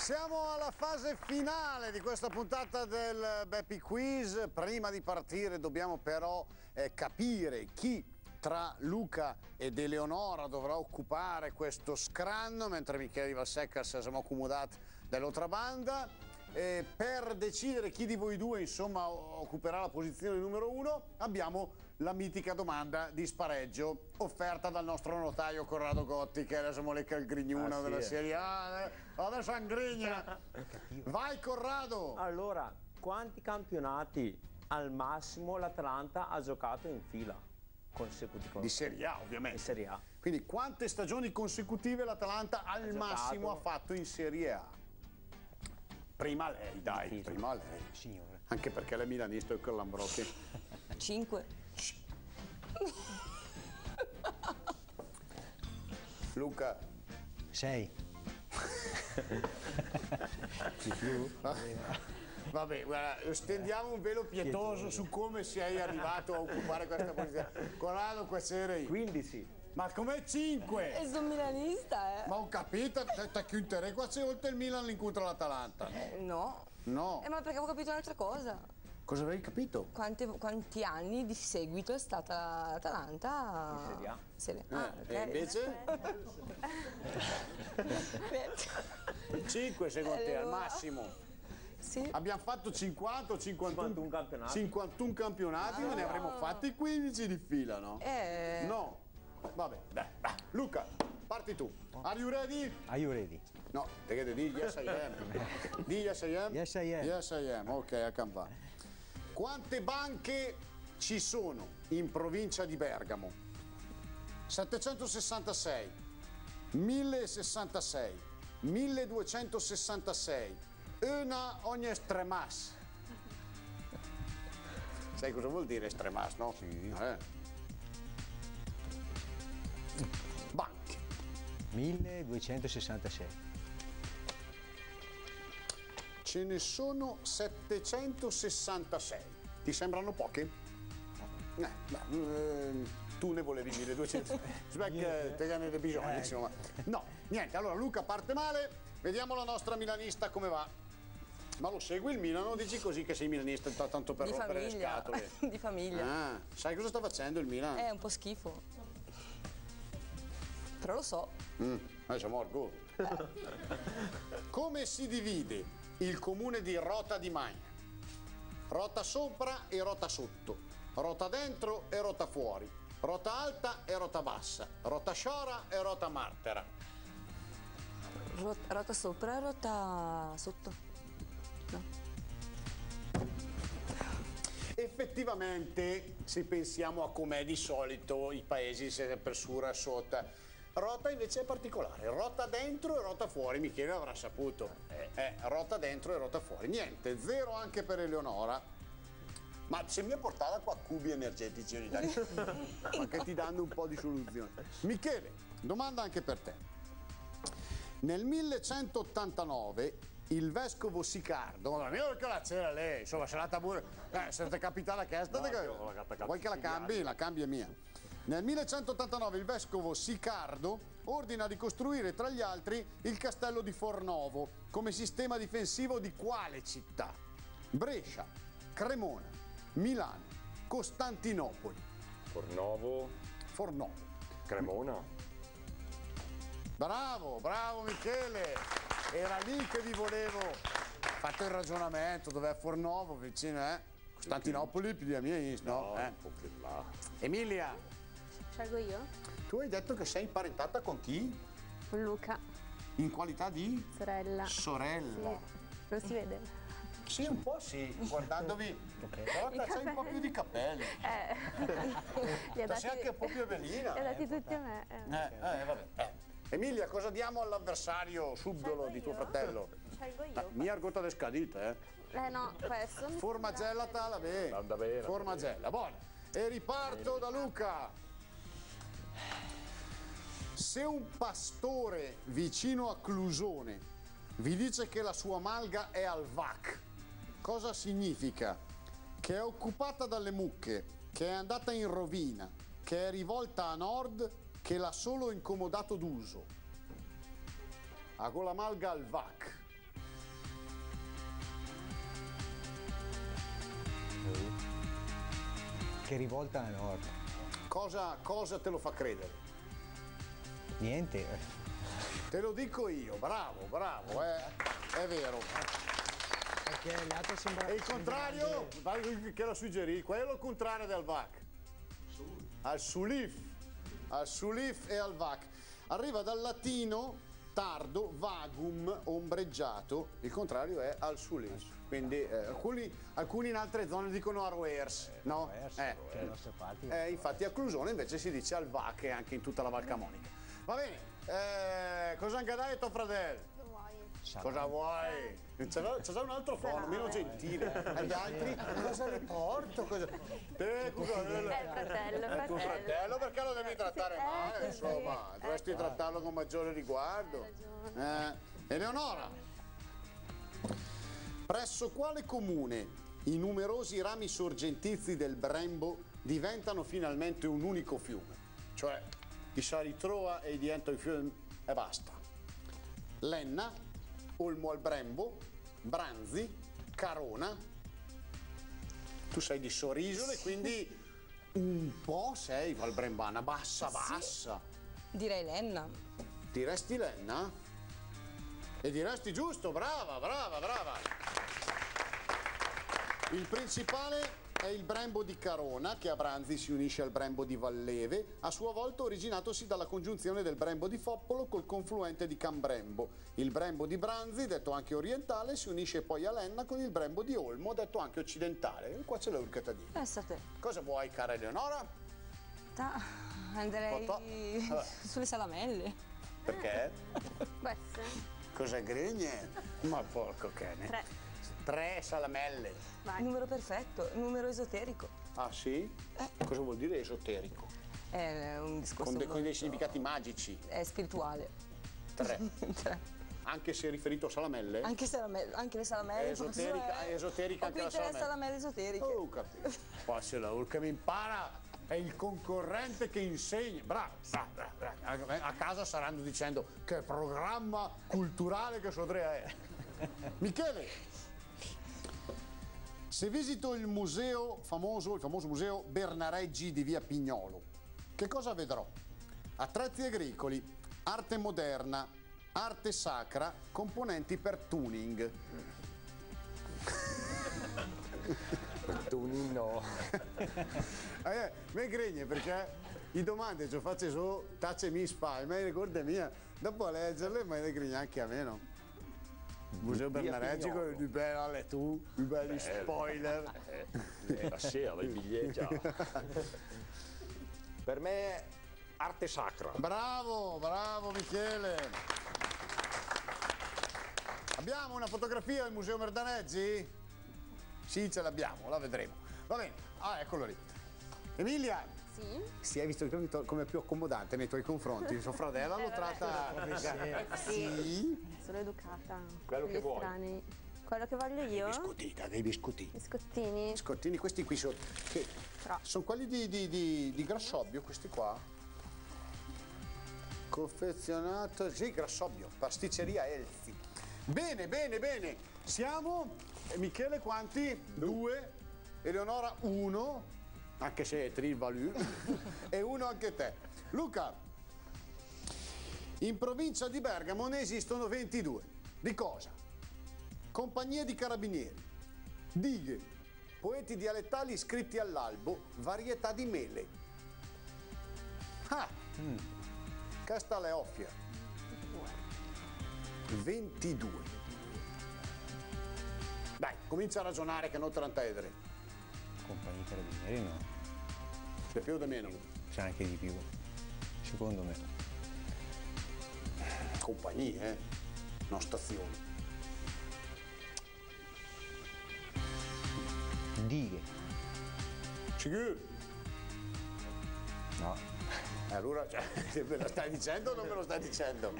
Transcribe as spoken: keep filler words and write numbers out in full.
Siamo alla fase finale di questa puntata del Bepi Quiz. Prima di partire dobbiamo però, eh, capire chi tra Luca ed Eleonora dovrà occupare questo scranno, mentre Michele Valsecca se l'è acomodàt de l'otra banda. E per decidere chi di voi due, insomma, o-, occuperà la posizione numero uno, abbiamo la mitica domanda di spareggio offerta dal nostro notaio Corrado Gotti, che adesso moleca il grignone della Serie A. Eh, adesso angrigna. Vai, Corrado! Allora, quanti campionati al massimo l'Atalanta ha giocato in fila? Consecutivamente. Di Serie A, ovviamente. Di Serie A. Quindi, quante stagioni consecutive l'Atalanta al massimo ha fatto in Serie A? Prima lei, dai, prima lei. Signore. Anche perché lei è milanista e con Lambrotti. Cinque. Luca. Sei. Di più? Vabbè, guarda, stendiamo un velo pietoso su come sei arrivato a occupare questa posizione. Corrado, qua c'eri. Quindici. Ma come cinque? E son milanista, eh. Ma ho capito, te, te cunteré quasi oltre il Milan l'incontro all'Atalanta. Eh, no. No. Eh, ma perché avevo capito un'altra cosa. Cosa avevi capito? Quante, quanti anni di seguito è stata l'Atalanta in Serie A? Serie A. Ah, eh, ok. E invece? Niente. Cinque secondo te, al massimo. Sì. Abbiamo fatto cinquanta o cinquantuno? Cinquantuno campionati. Cinquantuno campionati, ma ne avremo fatti quindici di fila, no? Eh. No. Vabbè, dai, dai. Luca, parti tu. Are you ready? Are you ready? No, te gh'è de dì yes I am. Dì yes I am. Yes I am. Yes I am. Ok, a campà. Quante banche ci sono in provincia di Bergamo? Settecentosessantasei, milleessantasei, milleduecentosessantasei, una ogni estremàs. Sai cosa vuol dire estremàs, no? Sì. Eh. Banche. Milleduecentosessantasei. Ce ne sono settecentosessantasei. Ti sembrano poche? Eh, ma, eh, tu ne volevi milleduecento. Spetta che te ne hai bisogno, eh, insomma. No, niente, allora Luca parte male. Vediamo la nostra milanista come va. Ma lo segui il Milan o dici così che sei milanista, t-, tanto per rompere le scatole? Di famiglia. Ah, sai cosa sta facendo il Milan? Eh, un po' schifo. Però lo so. Mm, eh, siamo orgogliosi. Come si divide il comune di Rota di Magna? Rota sopra e Rota sotto, Rota dentro e Rota fuori, Rota alta e Rota bassa, Rota sciora e Rota martera. Rot-, Rota sopra, Rota sotto. No. Effettivamente, se pensiamo a com'è di solito, i paesi sempre su, Rota sotto. Rota invece è particolare, Rota dentro e Rota fuori, Michele l'avrà saputo. Eh, Rota dentro e Rota fuori. Niente, zero anche per Eleonora. Ma se mi ha portato qua cubi energetici ogni tanto, ma che ti danno un po' di soluzione. Michele, domanda anche per te. Nel millecentoottantanove il vescovo Sicardo, ma mia che la c'era lei, insomma, se la tabura, eh, se te capita la chesta, vuoi che la cambi? La cambi mia. Nel millecentoottantanove il vescovo Sicardo ordina di costruire, tra gli altri, il castello di Fornovo, come sistema difensivo di quale città? Brescia, Cremona, Milano, Costantinopoli. Fornovo. Fornovo. Cremona. Bravo, bravo Michele. Era lì che vi volevo. Fatto il ragionamento, dov'è Fornovo? Vicino, eh? Costantinopoli, più di mia, no? No, eh? Un po' più in là. Emilia. Scelgo io? Tu hai detto che sei imparentata con chi? Con Luca. In qualità di? Sorella. Sorella. Sì. Non si vede? Sì, un po' sì, guardandovi. Però te c'hai un po' più di capelli. Eh. Te sei anche un po' più bellina. Li ha dati tutti a me. Eh, eh, vabbè. Eh. Emilia, cosa diamo all'avversario subdolo di tuo fratello? Scelgo io. Ah, mia argóta de scadita, eh. Eh no, questo mi sembra... Formagella tala, beh. Anda bene. Formagella, buona. E riparto da Luca. Se un pastore vicino a Clusone vi dice che la sua malga è al vac, cosa significa? Che è occupata dalle mucche, che è andata in rovina, che è rivolta a nord, che l'ha solo in comodato d'uso. A go la malga al vac. che rivolta a nord. Cosa, cosa te lo fa credere? Niente. Te lo dico io, bravo, bravo, eh. È vero. Perché l'altro sembra... E il contrario? Vai, che lo suggerì? Quello contrario del vac. Al sulif. Al sulif e al vac. Arriva dal latino tardo, vagum, ombreggiato, il contrario è al sulif. Quindi, eh, alcuni, alcuni in altre zone dicono a roers, no? Eh, roers, eh, infatti a Clusone invece si dice al vac e anche in tutta la Val Camonica. Va bene, eh, cosa gh'ha da dì tò fradèl? Cosa vuoi? C'è già, c'è già un altro tono, meno gentile. E gli altri, cosa le porto? Cosa... Eh, scusa, eh, è il fratello, è il tuo fratello, perché lo devi trattare male, insomma, dovresti trattarlo con maggiore riguardo. Eh, Eleonora, presso quale comune i numerosi rami sorgentizi del Brembo diventano finalmente un unico fiume? Cioè, i sa ritroa e i dienta un fiume e basta. Lenna, Olmo al Brembo, Branzi, Carona. Tu sei di Sorisole, quindi un po' sei valbrembana, bassa, bassa. Direi Lenna. Diresti Lenna? E diresti giusto, brava, brava, brava. Il principale è il Brembo di Carona, che a Branzi si unisce al Brembo di Valleve, a sua volta originatosi dalla congiunzione del Brembo di Foppolo col confluente di Cambrembo. Il Brembo di Branzi, detto anche orientale, si unisce poi a Lenna con il Brembo di Olmo, detto anche occidentale. E qua c'è l'urca tadina. Pensa te. Cosa vuoi, cara Eleonora? Ta-, andrei sulle salamelle. Perché? Beh, sì. Cosa gregne? Ma porco cane. Tre. Tre salamelle. Vai. Numero perfetto, numero esoterico. Ah, sì? Eh. Cosa vuol dire esoterico? È un discorso con de-, con dei molto significati magici. È spirituale. Tre. Tre. Anche se riferito a salamelle? Anche salame-, anche le salamelle. È esoterica, è esoterica anche la salamella. Ho qui tre salamelle esoteriche. Oh, ho capito. Qua c'è la urca, mi impara. È il concorrente che insegna. Bravo, bravo, bravo, bravo. A, a casa staranno dicendo: "Che programma culturale che so Andrea è." Michele, se visito il museo famoso, il famoso museo Bernareggi di via Pignolo, che cosa vedrò? Attrezzi agricoli, arte moderna, arte sacra, componenti per tuning. Tuning no. Eh, me gregne perché i domande ci ho fatte solo tace mi spa, me ricordo mia. Dopo a leggerle, me gregne anche a me, no? Museo Bernareggi, di bella lettura, di belli spoiler. Eh, la sera, i biglietti. Per me arte sacra. Bravo, bravo Michele. Abbiamo una fotografia del Museo Bernareggi? Sì, ce l'abbiamo, la vedremo. Va bene, ah, eccolo lì. Emilia! Sì? Sì, hai visto che come è più accomodante nei tuoi confronti, suo fratello lo tratta... Eh, sì. Sono educata. Quello che vuoi. Quello che voglio io? I biscottini, dai, biscottini. Biscottini. Biscottini, questi qui sono, che sono quelli di, di, di, di Grassobbio, questi qua. Confezionato, sì, Grassobbio, pasticceria Elzi. Bene, bene, bene. Siamo, eh, Michele, quanti? Due. Eleonora, uno, anche se è trivalù, e uno anche te. Luca, in provincia di Bergamo ne esistono ventidue. Di cosa? Compagnie di carabinieri, dighe, poeti dialettali iscritti all'albo, varietà di mele. Ah! Mm. Questa l'è ovvia. ventidue. Dai, comincia a ragionare che no te la 'ntaederet. Compagnie carabinieri, no? Di più o di meno? C'è anche di più, secondo me. Compagnie, eh? No stazioni. Dighe. Sicuro? No. E allora, cioè, me lo stai dicendo o non me lo stai dicendo?